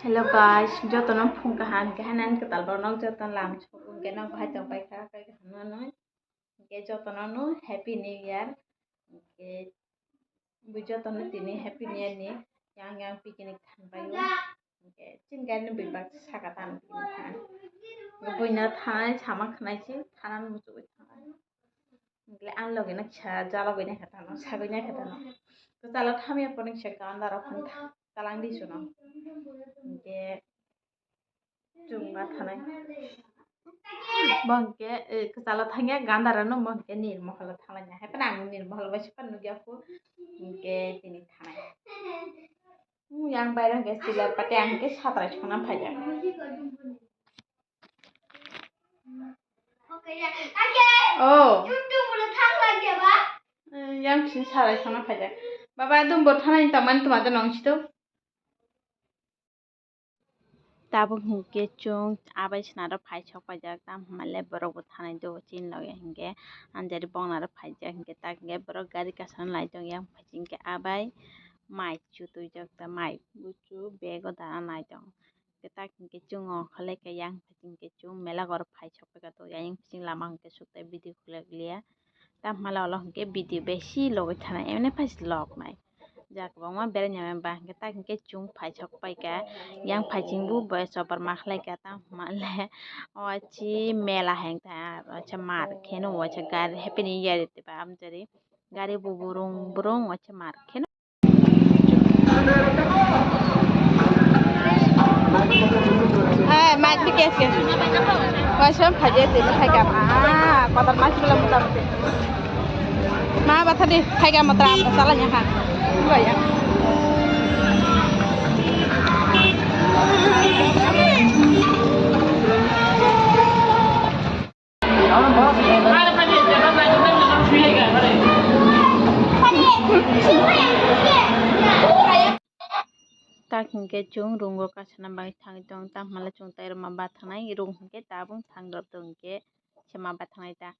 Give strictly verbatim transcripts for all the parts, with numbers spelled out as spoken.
Hello guys, jotono phung kaham, khe hanan kwtal borok jotono lam sokung khe nok bahai tong pai kha, kai kaham no noi. Hingke jotono no Happy New Year. Hingke bo jotono tini Happy New Year ni yang yang picnic thanpai o. Hingke chini gari ni bebak saka tang picnic than. Buina thanai sama khnai si thanan muchugwi thanai. Hingke ang logi na kisa jalogwi na khatano, sagwi na khatano. Kwchalo thamya porni kisa ganda rok phang tha-, talang di suno. Hingke Chwng ma thanai. Bo hwnkhe, eh, kwchalo thangya, gandarano bo hwnkhe nirmoholo thanglaiya. Hai phano ang nirmoholo bai se phano nukya phu, hwnkhe tini thanai. Hmm, yang bairang khe silar pati ang khe satrai songna phaijak. Oh. Eh, yang sini satrai songna phaijak. Baba, dum bo thanai tongmani tuma de nong situ. Tabuk hinkhe chwng abai swnaro phai sok paijak, tamo hwnmale borok bo thanai do chini loge hinkhe, anjari bongna rok phaijak hinkhe, tak hinkhe borok gari kaisa lai tong yang phaising khe abai mai chu twijak ta mai buchu bego dana nai tong. Hinkhe tak hinkhe chwng o khalai khe yang phaising khe chwng mela gor phai sok paikha to yang phaising lama hinkhe suktai video khulak liya. Tamo hwnmale olo hinkhe video besi logoi thanai, emne phaisi log nai. Ja kwbangma beraina ba hinkhe tak hinkhe chwng phai sok paikha, yang phaising bo bai chobar ma khlaikha, tamo hwnmale o chi mela hengkha, waisa mar kheno waisa gari happy new year ri tongba amchari gari bo burung burung waisa mar kheno. Hai, mai ti kes kes. Waisa phaijak tini phaikha ma, kotor ma sibla muta muti. Ma, batha di, phaikha matra, amra chala nya ha. Buaya. Tak hinkhe chwng room o kasana bagwi thangwi tong, tamo hwnmale chwng tai rwma bathanai room hinkhe tabuk thang rw tong hinkhe sema bathanai ta.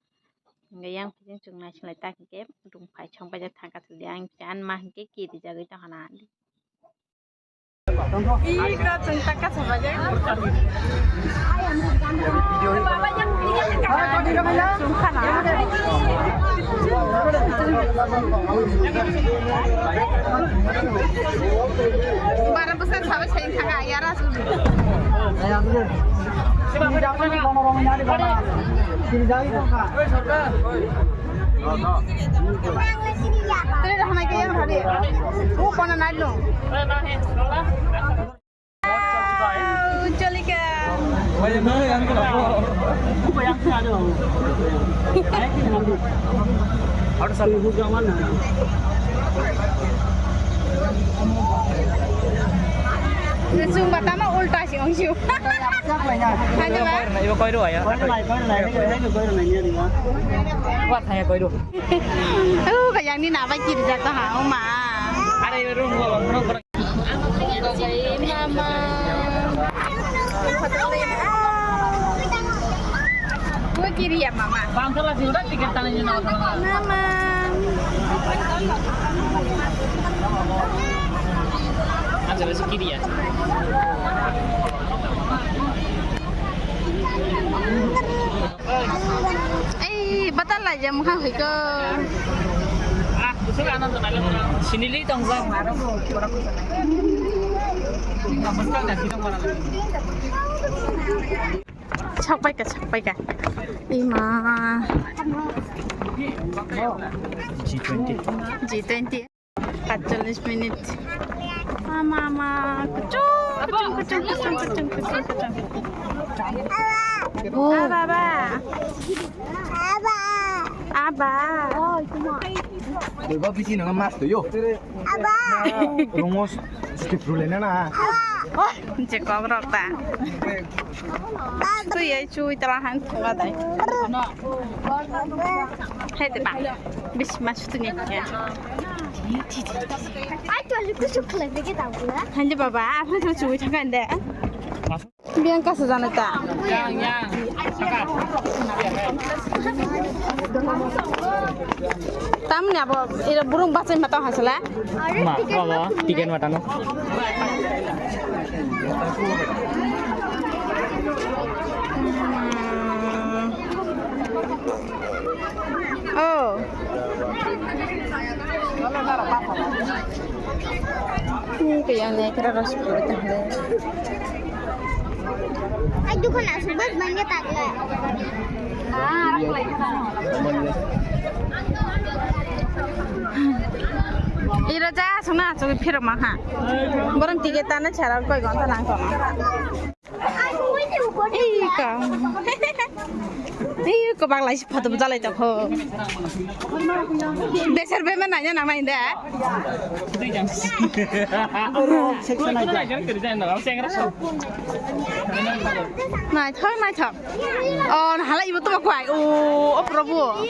Hingke yang phaising chwng naisinglai tak hingke room phai song paijak thangkha thangdi ang chan ma hingke kirijagwi tongkha na. Ih, kra chwng tak kasa paijak. Bara bwsa sabai sai thangkha yara. Cholika. Chwng batama ulta si ong siu. Hanya ba? Ibo koi rw ya? Wa thaya koi rw. Oh, kayang ni nabai kiri jata ha, oh ma. Are ibo room ko, room ko. Mama. Gue kiri ya, Mama. Bangkala sih udah tiket tanah ini nama. Mama. Aja besok kiri ya. Ei, batal lai jam kha hoi ko. Sinili tong jang. Chak pai ka, chak pai ka. Ima. G twenty. G twenty. Patchallis minute. Ama, ama. Kuchung, kuchung, kuchung. Oh. Aba, aba. Aba. Aba. Boiba bisi nang mas to yo. Aba. Rongos, script rule na na. Oh, je kok rok ta. Tui ai chui tala han thunga dai. Hai te ba. Bis mas tu ni. Ai tu lu tu sukla de ke ta bula. Hanji baba, apa tu chui thakan de. Biang kasa jana ta. Yang, yang. Tamni abo ira burung bachai mata hasala. Ma, baba, tiket matano. Oh. Ini kayak nih, kira rasa. Ay, dukhan asuk bas bangga takla. Iro ja sungna asuk phirok ma ha. Borong ticket tana chara koi gonta nang kono. Ika. Ih, kobak lai si photo bujalai tokho. Beser bema nanya nang nai de. Naithok, naithok. Oh, hala ibo to kwai. Oh, oh, Prabhu.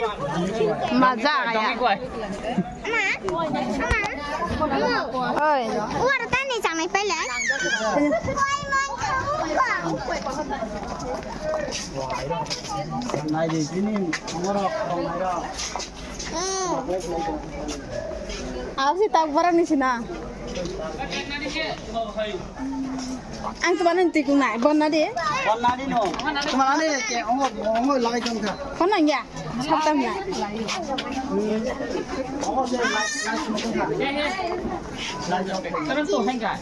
Maja ya. Ama, ama, amo. Oi. Uar tani changnai pailai. Nai di sini, ngorok, ngorok. Aw si tak barang ni sina. Ang tumano twi kungnai, bonna di. Bonna di no. Tumano ni ke ongo ongo lagai tong kha. Kon nang ya. Saptam ya. Ongo se lai lai tong kha. Lai tong kha.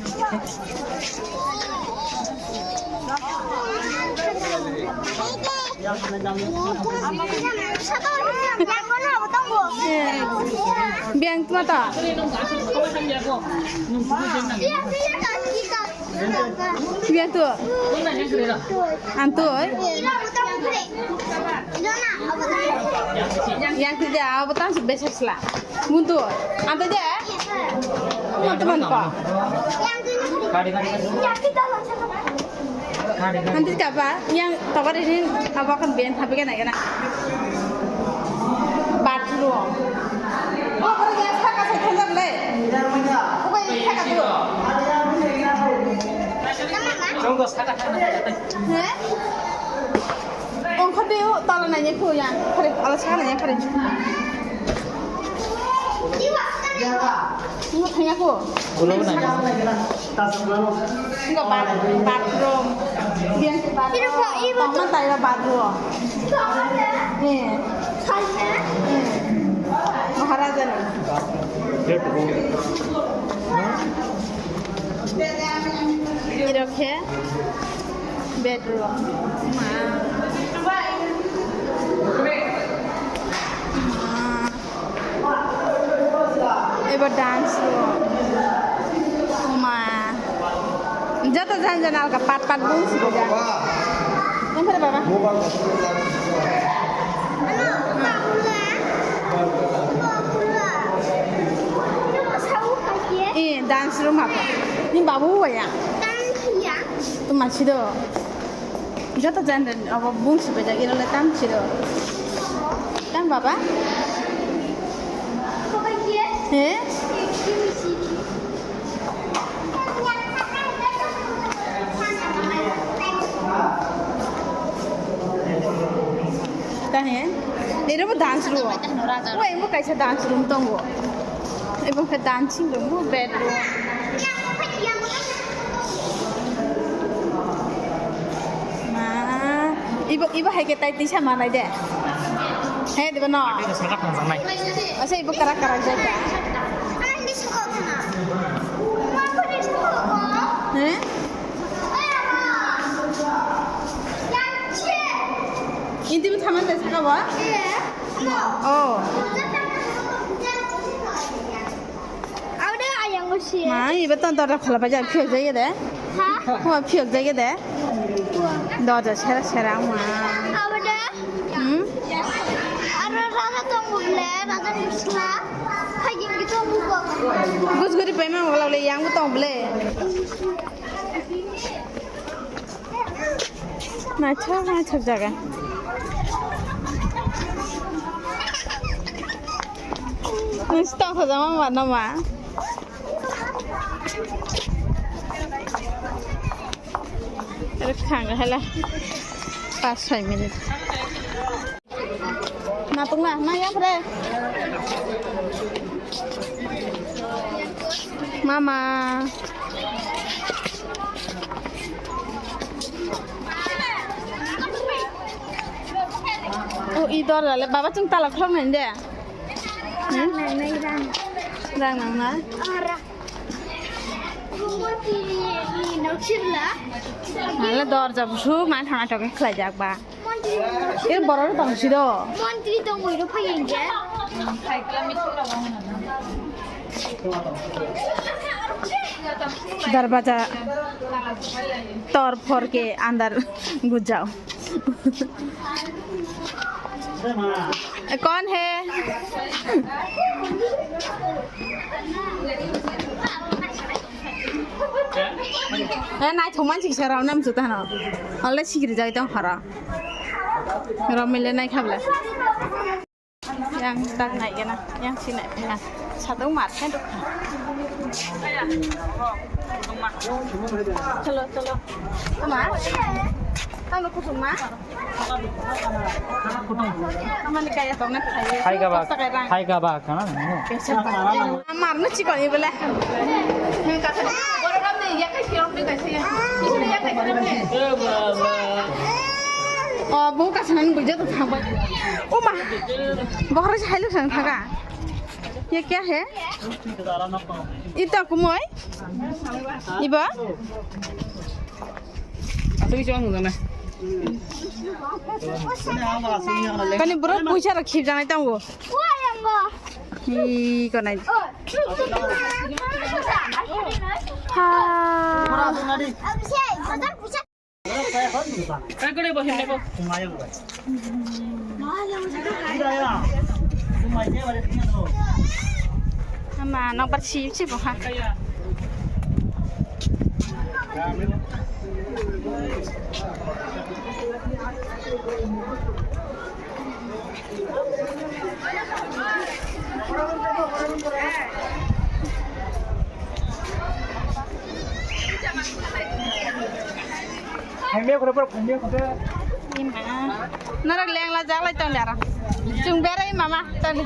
Biang tuma ta. Biang tu. Antoi. Yang tidak apa tang sebesar sela. Muntu. Antoi je. Teman-teman kok. Nanti kaba yang tobar ini apa kan ben tapi kan aja na. Bathroom. Oh, orang yang saka saya tanya le. Apa yang saka tu? Hah? Ongkha teo tala nanya ko yang. Kare, ala saka nanya kare. Nung thangya ko? Ulo nanya. Enggak, bath-, bathroom. Biang ke bathroom. Ini kok, ini tongma tayo bathroom. Eh. Eh. Maharaja ni. Ini rokhe bedroom. Ma. Ma. Eba dance room. Ma. Joto jan jan alga pat pat bung si boja. Yang pada baba? Eh, dance room apa? Ini babu ya? Tuma sido. Joto jan jan abo bung si boja, iro le tam sido. Tam baba? He? Tahe? Ero bo dance room. Wai, bo kaisa dance room tongo. Ebo khe dancing room, bo bedroom. Ma, ibo, ibo hai khe tai tisa manai de. He, diba no? Asa ibo karak karak jai ta. He? Inti bo thaman de saka bo? Oh. Auda ayang usi. Ma, ibo ton ton khula paja phiyok jai de. Ha? Ho phiyok jai de. Doja sera sera ma. Auda. Hmm? Aro raja tong ble, raja musla. Hajing gitu buko. Gus guri paima wala le yang tong ble. Naithok, naithok jaga. Nisi tongthok jama ma no ma. Ere khang hala pas soi minute. Natung na, na yang pre. Mama. I dorja le baba chwng tala khulok nai de. Rang nang nai, rang. Rang nang na. Ah, rang. Montri ni nok sirla. Nang le dorja busu ma thang atok khlai jak ba. Montri ni nok sirla. Ir borok tong si do. Montri tong oi ro phai eng je. Darwaja tor phor ke andar ghus jao. कौन है? ए, नायथो मानसि kisa rao nam juta no. Ole sigiri jai tong hara. Rao mile nai khabla. Yang tak nai gana, yang si nai gana. Sadung mar khe duk. Chalo, chalo. Ama. Tang kutung ma. Amani kaya tong na khai. Khai gabak. Khai gabak, ha? Amar no chikon ibele. O, bo kasanan bujo to thangbai. O ma. Bohor se hailuk sang thaga. Ye kya hai? Ita kumoi? Iba? Asung chong nang na. Kani bro puisa rok khip janai tango. Hi konai. Ha. Ama nokbar sip sip ha. Ima. Norok lengla jaklai tong dara. Chwng berai mama tong.